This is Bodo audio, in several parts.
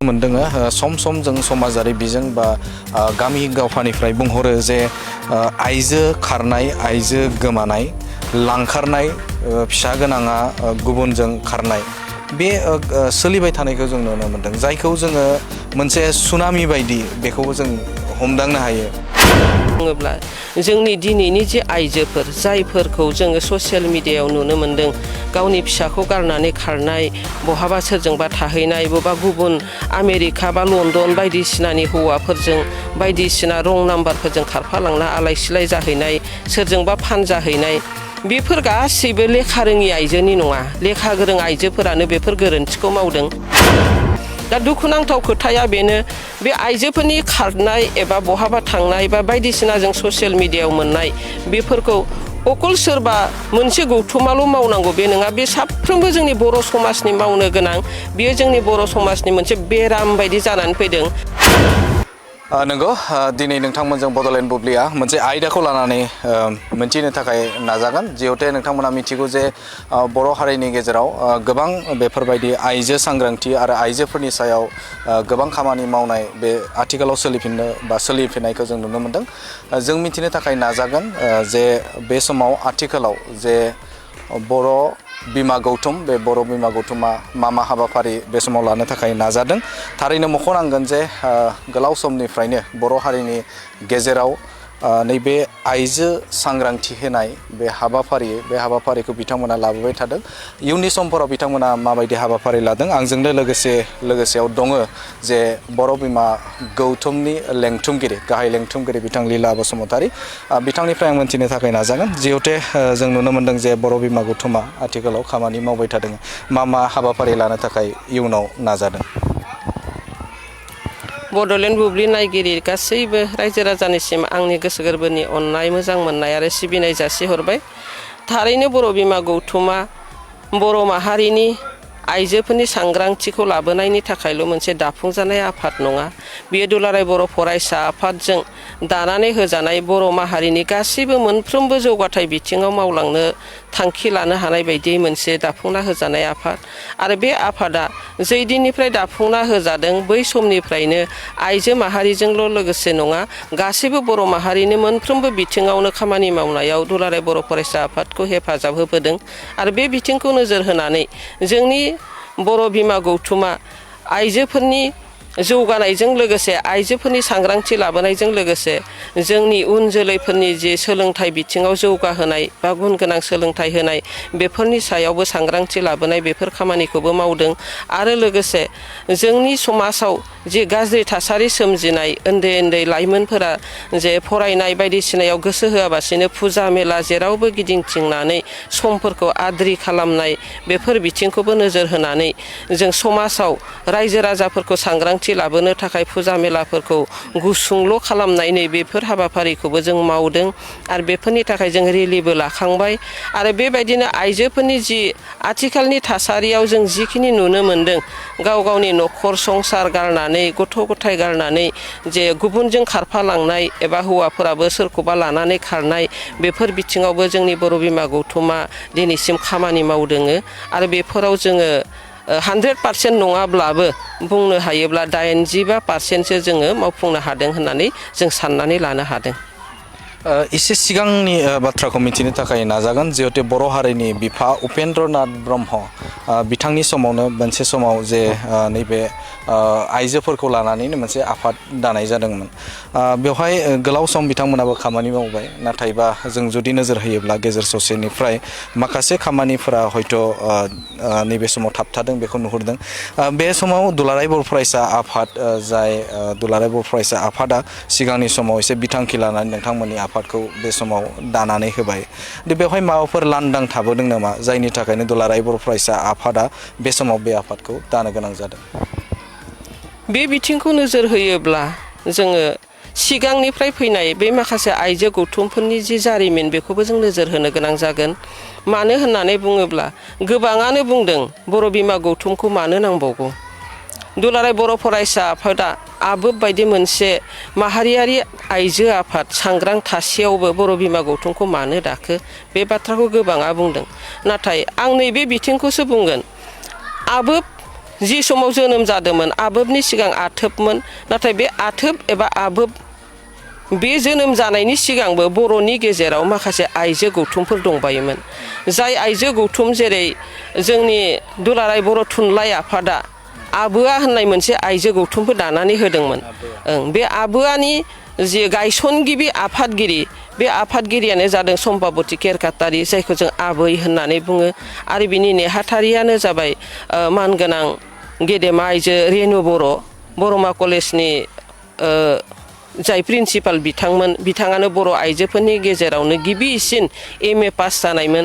मोनदों सम सम जों समाजारि बिजों बा गामि गावफानिफ्राय बुंहरो जे आइजो खारनाय आइजो गोमानाय लांखारनाय फिसा गोनाङा गुबुनजों खारनाय बे सोलिबाय थानायखौ जों नुनो मोनदों जायखौ जोङो मोनसे सुनामि बायदि बेखौ जों हमदांनो हायो बुङोब्ला जोंनि दिनैनि जे आइजोफोर जायफोरखौ जोङो ससियेल मिडियायाव नुनो मोनदों गावनि फिसाखौ गारनानै खारनाय बहाबा सोरजोंबा थाहैनाय बबेबा गुबुन आमेरिका बा लन्डन बायदिसिनानि हौवाफोरजों बायदिसिना रं नाम्बारफोरजों खारफालांना आलाय सिलाय जाहैनाय सोरजोंबा फानजाहैनाय बेफोर गासैबो लेखा रोङि आइजोनि नङा लेखा गोरों आइजोफोरानो बेफोर गोरोन्थिखौ मावदों दा दुखुनांथाव खोथाया बेनो बे आइजोफोरनि खारनाय एबा बहाबा थांनाय बा बायदिसिना जों ससियेल मिडियायाव मोननाय बेफोरखौ अकल सोरबा मोनसे गौथुमाल' मावनांगौ बे नङा बे साफ्रोमबो जोंनि बर' समाजनि मावनो गोनां बेयो जोंनि बर' समाजनि मोनसे बेराम बायदि जानानै फैदों नंगौ दिनै नोंथांमोनजों बड'लेण्ड बुब्लिया मोनसे आयदाखौ लानानै मोनथिनो थाखाय नाजागोन जिहेतु नोंथांमोना मिथिगौ जे बर' हारिनि गेजेराव गोबां बेफोरबायदि आइजो सांग्रांथि आरो आइजोफोरनि सायाव गोबां खामानि मावनाय बे आथिखालाव सोलिफिननायखौ जों नुनो मोनदों जों मिथिनो थाखाय नाजागोन जे बे समाव आथिखालाव जे बर' बिमा गौथुम बे बर' बिमा गौथुमा मा हाबाफारि बे समाव लानो थाखाय नाजादों थारैनो मख'नांगोन जे गोलाव समनिफ्रायनो बर' हारिनि गेजेराव नैबे आइजो सांग्रांथि होनाय बे हाबाफारिखौ बिथांमोना लाबोबाय थादों इयुननि समफोराव बिथांमोना माबायदि हाबाफारि लादों आंजोंनो लोगोसेयाव दङ जे बर' बिमा गौथुमनि गाहाय लेंथुमगिरि बिथां लीला बसुमतारी बिथांनिफ्राय आं मोनथिनो थाखाय नाजागोन जिहेतु जों नुनो मोनदों जे बर' बिमा गौथुमा आथिखालाव खामानि मावबाय थादों मा हाबाफारि लानो थाखाय इयुनाव नाजादों बड'लेण्ड बुब्लि नायगिरि गासैबो रायजो राजानिसिम आंनि गोसो गोरबोनि अननाय मोजां मोननाय आरो सिबिनाय जासिहरबाय थारैनो बर' बिमा गौथुमा बर' माहारिनि आइजोफोरनि सांग्रांथिखौ लाबोनायनि थाखायल' मोनसे दाफुंजानाय आफाद नङा बेयो दुलाराय बर' फरायसा आफादजों दानानै होजानाय बर' माहारिनि गासैबो मोनफ्रोमबो जौगाथाय बिथिङाव मावलांनो थांखि लानो हानाय बायदि मोनसे दाफुंना होजानाय आफाद आरो बे आफादा जै दिननिफ्राय दाफुंना होजादों बै समनिफ्रायनो आइजो माहारिजोंल' लोगोसे नङा गासैबो बर' माहारिनि मोनफ्रोमबो बिथिङावनो खामानि मावनायाव दुलाराय बर' फरायसा आफादखौ हेफाजाब होबोदों आरो बे बिथिंखौ नोजोर होनानै जोंनि बर' बिमा गौथुमा आइजोफोरनि जौगानायजों लोगोसे आइजोफोरनि सांग्रांथि लाबोनायजों लोगोसे जोंनि उन जोलैफोरनि जे सोलोंथाइ बिथिङाव जौगाहोनाय बा गुन गोनां सोलोंथाइ होनाय बेफोरनि सायावबो सांग्रांथि लाबोनाय बेफोर खामानिखौबो मावदों आरो लोगोसे जोंनि समाजाव जे गाज्रि थासारि सोमजिनाय उन्दै लाइमोनफोरा जे फरायनाय बायदिसिनायाव गोसो होआबासिनो फुजा मेला जेरावबो गिदिंथिंनानै समफोरखौ आद्रि खालामनाय बेफोर बिथिंखौबो नोजोर होनानै जों समाजाव रायजो राजाफोरखौ सांग्रांथि लाबोनो थाखाय फुजा मेलाफोरखौ गुसुंल' खालामनाय नै बेफोर हाबाफारिखौबो जों मावदों आरो बेफोरनि थाखाय जों रेलिबो लाखांबाय आरो बेबायदिनो आइजोफोरनि जि आथिखालनि थासारियाव जों जिखिनि नुनो मोनदों गावनि न'खर संसार गारनानै गथ' गथाय गारनानै जे गुबुनजों खारफालांनाय एबा हौवाफोराबो सोरखौबा लानानै खारनाय बेफोर बिथिङावबो जोंनि बर' बिमा गौथुमा दिनैसिम खामानि मावदों आरो बेफोराव जोङो 100% नङाब्लाबो बुंनो हायोब्ला 85% जोङो मावफुंनो हादों होननानै जों साननानै लानो हादों एसे सिगांनि बाथ्राखौ मिथिनो थाखाय नाजागोन जिहेतु बर' हारिनि बिफा उपेन्द्रनाथ ब्रह्म बिथांनि समावनो मोनसे समाव जे नैबे आइजोफोरखौ लानानैनो मोनसे आफाद दानाय जादोंमोन बेवहाय गोलाव सम बिथांमोनाबो खामानि मावबाय नाथायबा जों जुदि नोजोर होयोब्ला गेजेर ससेनिफ्राय माखासे खामानिफोरा हयथ' नैबे समाव थाबथादों बेखौ नुहुरदों बे समाव दुलाराय बर' फरायसा आफाद जाय दुलाराय बर' फरायसा आफादा सिगांनि समाव एसे बिथांखि लानानै नोंथांमोननि आफादखौ बे समाव दानानै होबाय बेवहाय माबाफोर लांदां थाबोदों नामा जायनि थाखायनो दुलाराय बर' फरायसा आफादा बे समाव बे आफादखौ दानो गोनां जादों बे बिथिंखौ नोजोर होयोब्ला जोङो सिगांनिफ्राय फैनाय बे माखासे आइजो गौथुमफोरनि जि जारिमिन बेखौबो जों नोजोर होनो गोनां जागोन मानो होननानै बुङोब्ला गोबाङानो बुंदों बर' बिमा गौथुमखौ मानो नांबावगौ दुलाराय बर' फरायसा आफादा आबोब बायदि मोनसे माहारियारि आइजो आफाद सांग्रां थासेयावबो बर' बिमा गौथुमखौ मानो दाखो बे बाथ्राखौ गोबाङा बुंदों नाथाय आं नैबे बिथिंखौसो बुंगोन आबोब जि समाव जोनोम जादोंमोन आबोबनि सिगां आथोबमोन नाथाय बे आथोब एबा आबोब बे जोनोम जानायनि सिगांबो बर'नि गेजेराव माखासे आइजो गौथुमफोर दंबायोमोन जाय आइजो गौथुम जेरै जोंनि दुलाराय बर' थुनलाइ आफादा आबोआ होननाय मोनसे आइजो गौथुमबो दानानै होदोंमोन बे आबोआनि जि गायसनगिरि आफादगिरि बे आफादगिरियानो जादों सम्पाबती केरकाटारि जायखौ जों आबै होननानै बुङो आरो बिनि नेहाथारियानो जाबाय मानगोनां गेदेमा आइजो रेनु बर' बरमा कलेजनि जाय प्रिन्सिपाल बिथाङानो बर' आइजोफोरनि गेजेरावनो गिबिसिन MA पास जानायमोन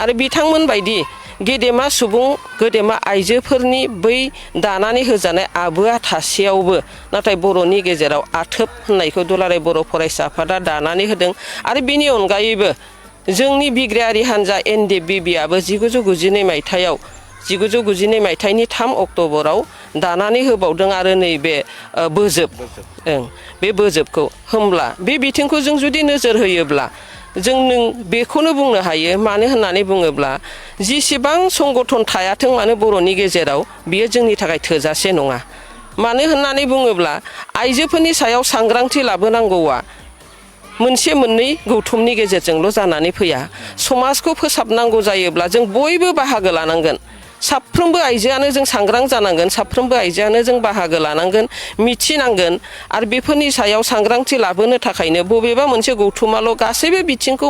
आरो बिथांमोन बायदि गेदेमा सुबुं गेदेमा आइजोफोरनि बै दानानै होजानाय आबोआ थासेयावबो नाथाय बर'नि गेजेराव आथोब होननायखौ दुलाराय बर' फरायसा आफादा दानानै होदों आरो बेनि अनगायैबो जोंनि बिग्रायारि हान्जा NDBBआबो 1992 मायथाइनि 3 अक्ट'बराव दानानै होबावदों आरो नैबे बे बोजोबखौ होमब्ला बे बिथिंखौ जों जुदि नोजोर होयोब्ला जों बेखौनो बुंनो हायो मानो होननानै बुङोब्ला जिसेबां संगठन थायाथों मानो बर'नि गेजेराव बियो जोंनि थाखाय थोजासे नङा मानो होननानै बुङोब्ला आइजोफोरनि सायाव सांग्रांथि लाबोनांगौआ मोनसे मोननै गौथुमनि गेजेरजोंल' जानानै फैया समाजखौ फोसाबनांगौ जायोब्ला जों बयबो बाहागो लानांगोन साफ्रोमबो आइजोआनो जों सांग्रां जानांगोन साफ्रोमबो आइजोआनो जों बाहागो लानांगोन मिथिनांगोन आरो बेफोरनि सायाव सांग्रांथि लाबोनो थाखायनो बबेबा मोनसे गौथुमाल' गासैबो बिथिंखौ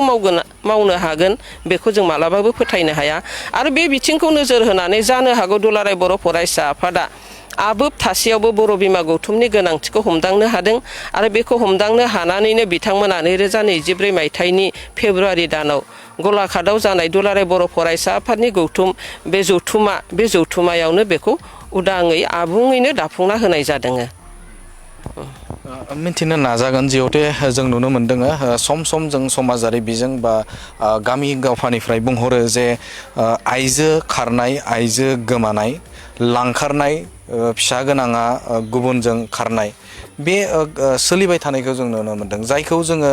मावनो हागोन बेखौ जों मालाबाबो फोथायनो हाया आरो बे बिथिंखौ नोजोर होनानै जानो हागौ दुलाराय बर' फरायसा आफादा आबोब थासेयावबो बर' बिमा गौथुमनि गोनांथिखौ हमदांनो हादों आरो बेखौ हमदांनो हानानैनो बिथांमोना 2024 मायथाइनि फेब्रुवारि दानाव गलाघाटआव जानाय दुलाराय बर' फरायसा आफादनि गौथुम बे जथुमायावनो बेखौ उदाङै आबुङैनो दाफुंना होनाय जादों मिथिनो नाजागोन जिहेतु जों नुनो मोन्दों सम सम जों समाजारि बिजों बा गामि गावफानिफ्राय बुंहरो जे आइजो खारनाय आइजो गोमानाय लांखारनाय फिसा गोनाङा गुबुनजों खारनाय बे सोलिबाय थानायखौ जों नुनो मोन्दों जायखौ जोङो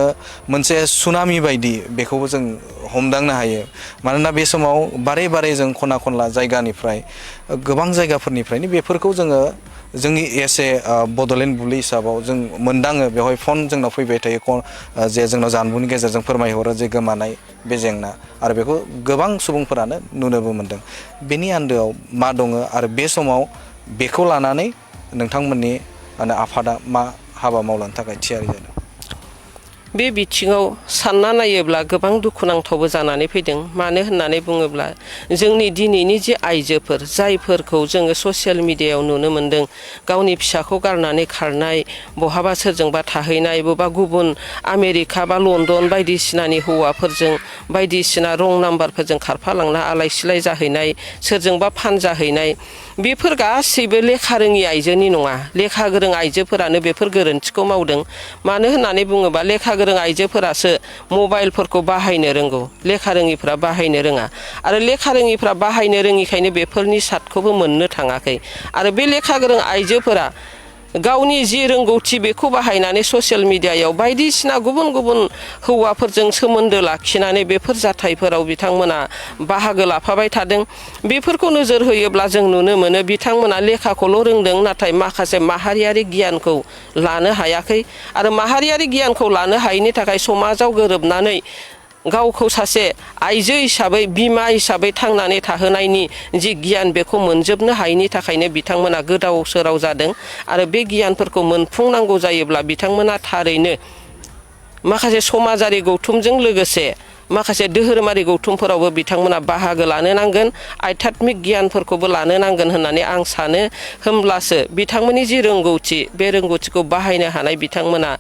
मोनसे सुनामि बायदि बेखौबो जों हमदांनो हायो मानोना बे समाव बारे बारे जों खना खनला जायगानिफ्राय गोबां जायगाफोरनिफ्रायनो बेफोरखौ जोङो जोंनि बड'लेण्ड बुब्लि हिसाबाव जों मोनदाङो बेवहाय फन जोंनाव फैबाय थायो जे जोंनाव जानबुंनि गेजेरजों फोरमायहरो जे गोमानाय बे जेंना आरो बेखौ गोबां सुबुंफोरानो नुनोबो मोन्दों बेनि आन्दोआव मा दङ आरो बे समाव बेखौ लानानै नोंथांमोननि आफादा मा हाबा मावलांनो थाखाय थियारि जादों बे बिथिङाव सानना नायोब्ला गोबां दुखुनांथावबो जानानै फैदों मानो होननानै बुङोब्ला जोंनि दिनैनि जे आइजोफोर जायफोरखौ जोङो ससियेल मिडियायाव नुनो मोन्दों गावनि फिसाखौ गारनानै खारनाय बहाबा सोरजोंबा थाहैनाय बबेबा गुबुन आमेरिका बा लण्डन बायदिसिनानि हौवाफोरजों बायदिसिना रं नाम्बारफोरजों खारफालांना आलाय सिलाय जाहैनाय सोरजोंबा फानजाहैनाय बेफोर गासैबो लेखा रोङि आइजोनि नङा लेखा गोरों आइजोफोरानो बेफोर गोरोन्थिखौ मावदों मानो होननानै बुङोबा लेखा गोरों आइजोफोरासो मबाइलफोरखौ बाहायनो रोंगौ लेखा रोङिफ्रा बाहायनो रोङा आरो लेखा रोङिफ्रा बाहायनो रोङिखायनो बेफोरनि सार्टखौबो मोननो थाङाखै आरो बे लेखा गोरों आइजोफोरा गावनि जि रोंगौथि बेखौ बाहायनानै ससियेल मिडियायाव बायदिसिना गुबुन गुबुन हौवाफोरजों सोमोन्दो लाखिनानै बेफोर जाथायफोराव बिथांमोना बाहागो लाफाबाय थादों बेफोरखौ नोजोर होयोब्ला जों नुनो मोनो बिथांमोना लेखाखौल' रोंदों नाथाय माखासे माहारियारि गियानखौ लानो हायाखै आरो माहारियारि गियानखौ लानो हायैनि थाखाय समाजाव गोरोबनानै गावखौ सासे आइजो हिसाबै बिमा हिसाबै थांनानै थाहोनायनि जि गियान बेखौ मोनजोबनो हायैनि थाखायनो बिथांमोना गोदाव सोराव जादों आरो बे गियानफोरखौ मोनफुंनांगौ जायोब्ला बिथांमोना थारैनो माखासे समाजारि गौथुमजों लोगोसे माखासे धोरोमारि गौथुमफोरावबो बिथांमोना बाहागो लानो नांगोन आध्यात्मिक गियानफोरखौबो लानो नांगोन होननानै आं सानो होमब्लासो बिथांमोननि जि रोंगौथि बे रोंगौथिखौ बाहायनो हानाय बिथांमोना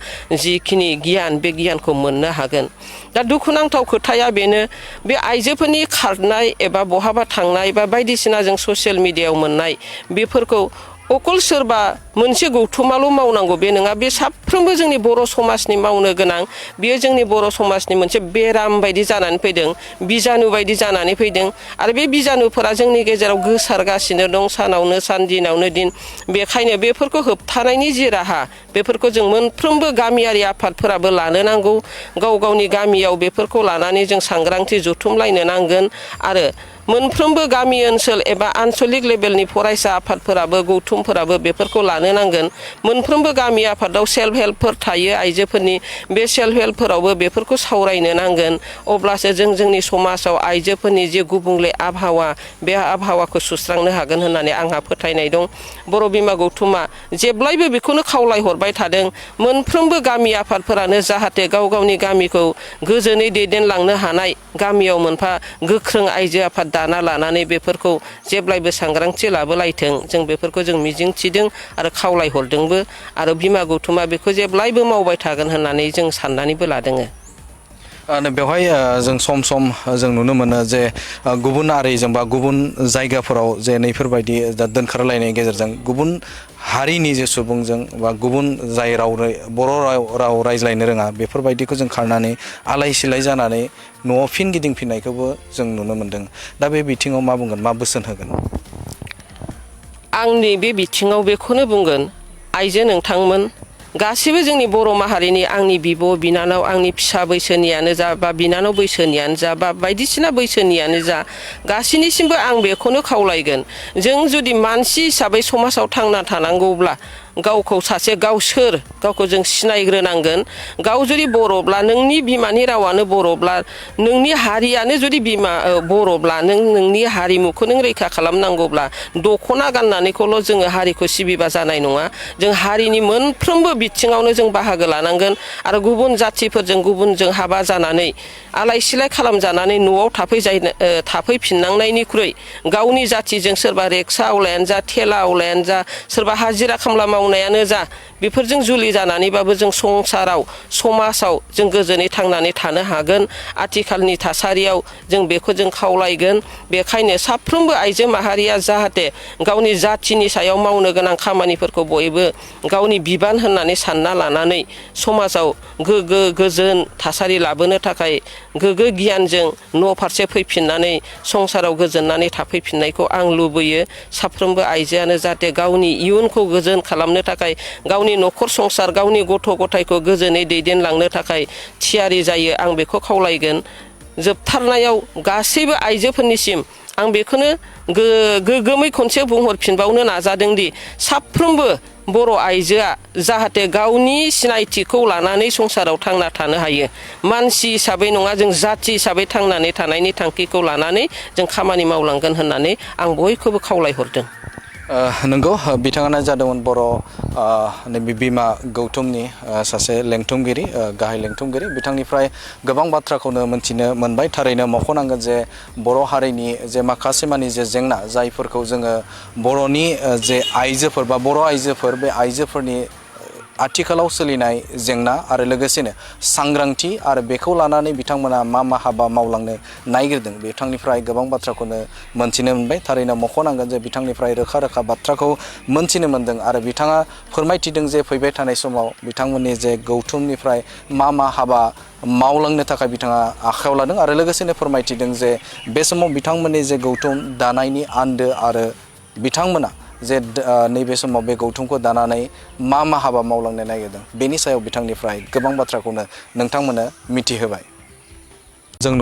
जिखिनि गियान बे गियानखौ मोननो हागोन दा दुखुनांथाव खोथाया बेनो बे आइजोफोरनि खारनाय एबा बहाबा थांनाय बा बायदिसिना जों ससियेल मिडियायाव मोननाय बेफोरखौ अकल सोरबा मोनसे गौथुमाल' मावनांगौ बे नङा बे साफ्रोमबो जोंनि बर' समाजनि मावनो गोनां बेयो जोंनि बर' समाजनि मोनसे बेराम बायदि जानानै फैदों बिजानु बायदि जानानै फैदों आरो बे बिजानुफोरा जोंनि गेजेराव गोसारगासिनो दं सानावनो सान दिनावनो दिन बेखायनो बेफोरखौ होबथानायनि जि राहा बेफोरखौ जों मोनफ्रोमबो गामियारि आफादफोराबो लानो नांगौ गाव गावनि गामियाव बेफोरखौ लानानै जों सांग्रांथि जथुमलायनो नांगोन आरो मोनफ्रोमबो गामि ओनसोल एबा आनसलिक लेभेलनि फरायसा आफादफोराबो गौथुमफोराबो बेफोरखौ लानो नांगोन। मोनफ्रोमबो गामि आफादाव सेल्फ हेल्पफोर थायो आइजोफोरनि, बे सेल्फ हेल्पफोरावबो बेफोरखौ सावरायनो नांगोन। अब्लासो जों जोंनि समाजाव आइजोफोरनि जे गुबुंले आबहावा, बे आबहावाखौ सुस्रांनो हागोन होननानै आंहा फोथायनाय दं। बर' बिमा गौथुमा जेब्लायबो बेखौनो खावलायहरबाय थादों, मोनफ्रोमबो गामि आफादफोरानो जाहाथे गाव गावनि गामिखौ गोजोनै दैदेनलांनो हानाय गामियाव मोनफा गोख्रों आइजो आफाद दाना लानानै बेफोरखौ जेब्लायबो सांग्रांथि लाबोलायथों, जों बेफोरखौ जों मिजिंथिदों आरो खावलायहरदोंबो। आरो बिमा गौथुमा बेखौ जेब्लायबो मावबाय थागोन होननानै जों साननानैबो लादों। बेवहाय जों सम सम जों नुनो मोनो जे गुबुन हारिजों बा गुबुन जायगाफोराव जे नैफोरबायदि दोनखारलायनायनि गेजेरजों गुबुन हारिनि जे सुबुंजों बा गुबुन जाय बर' राव रायज्लायनो रोङा बेफोरबायदिखौ जों खारनानै आलाय सिलाय जानानै न'आव फिन गिदिंफिननायखौबो जों नुनो मोन्दों। दा बे बिथिङाव मा बुंगोन, मा बोसोन होगोन? आंनि बे बिथिङाव बेखौनो बुंगोन, आइजो नोंथांमोन गासिबो जोंनि बर' माहारिनि, आंनि बिब' बिनानाव, आंनि फिसा बैसोनियानो जा बा बिनानाव बैसोनियानो जा बा बायदिसिना बैसोनियानो जा, गासैनिसिमबो आं बेखौनो खावलायगोन, जों जुदि मानसि हिसाबै समाजाव थांना थानांगौब्ला गावखौ सासे गाव सोर गावखौ जों सिनायग्रोनांगोन। गाव जुदि बर'ब्ला, नोंनि बिमानि रावानो बर'ब्ला, नोंनि हारियानो जुदि बर'ब्ला, नोंनि हारिमुखौ नों रैखा खालामनांगौब्ला दख'ना गाननानैखौल' जोङो हारिखौ सिबिबा जानाय नङा। जों हारिनि मोनफ्रोमबो बिथिङावनो जों बाहागो लानांगोन। आरो गुबुन जाथिफोरजों गुबुनजों हाबा जानानै आलाय सिलाय खालामजानानै न'आव थाफैफिननांनायनिख्रुइ गावनि जाथिजों सोरबा रिक्सा आवलायानो जा, थेला आवलायानो जा, सोरबा हाजिरा खामला मावनायानो जा, बेफोरजों जुलि जानानैबाबो जों संसाराव समाजाव जों गोजोनै थांनानै थानो हागोन। आथिखालनि थासारियाव जों बेखौ जों खावलायगोन। बेखायनो साफ्रोमबो आइजो माहारिया जाहाथे गावनि जाथिनि सायाव मावनो गोनां खामानिफोरखौ बयबो गावनि बिबान होननानै सानना लानानै समाजाव गोग्गो गोजोन थासारि लाबोनो थाखाय गोग्गो गियानजों न' फारसे फैफिननानै संसाराव गोजोननानै थाफैफिननायखौ आं लुबैयो। साफ्रोमबो आइजोआनो जाहाथे गावनि इयुनखौ गोजोन खालामनो थाखाय, गावनि न'खर संसार, गावनि गथ' गथायखौ गोजोनै दैदेनलांनो थाखाय थियारि जायो, आं बेखौ खावलायगोन। जोबथारनायाव गासैबो आइजोफोरनिसिम आं बेखौनो गोग्गोमै खनसे बुंहरफिनबावनो नाजादों दि साफ्रोमबो बर' आइजोआ जाहाथे गावनि सिनायथिखौ लानानै संसाराव थांना थानो हायो। मानसि हिसाबै नङा, जों जाथि हिसाबै थांनानै थानायनि थांखिखौ लानानै जों खामानि मावलांगोन होननानै आं बयखौबो खावलायहरदों। नंगौ, बिथाङानो जादोंमोन बर' नैबे बिमा गौथुमनि सासे लेंथुमगिरि, गाहाय लेंथुमगिरि। बिथांनिफ्राय गोबां बाथ्राखौनो मोनथिनो मोनबाय। थारैनो मख'नांगोन जे बर' हारिनि जे माखासे मानि जे जेंना, जायफोरखौ जोङो बर'नि जे आइजोफोर बा बर' आइजोफोर, बे आइजोफोरनि आथिखालाव सोलिनाय जेंना आरो लोगोसेनो सांग्रांथि आरो बेखौ लानानै बिथांमोना मा हाबा मावलांनो नायगिरदों, बिथांनिफ्राय गोबां बाथ्राखौनो मोनथिनो मोनबाय। थारैनो मख'नांगोन जे बिथांनिफ्राय रोखा रोखा बाथ्राखौ मोनथिनो मोनदों आरो बिथाङा फोरमायथिदों जे फैबाय थानाय समाव बिथांमोननि जे गौथुमनिफ्राय मा हाबा मावलांनो थाखाय बिथाङा आखायाव लादों आरो लोगोसेनो फोरमायथिदों जे बे समाव बिथांमोननि जे गौथुम दानायनि आन्दो आरो बिथांमोना जे नैबे समाव बे गौथुमखौ दानानै मा हाबा मावलांनो नागिरदों, बेनि सायाव बिथांनिफ्राय गोबां बाथ्राखौनो नोंथांमोननो मिथिहोबाय। जों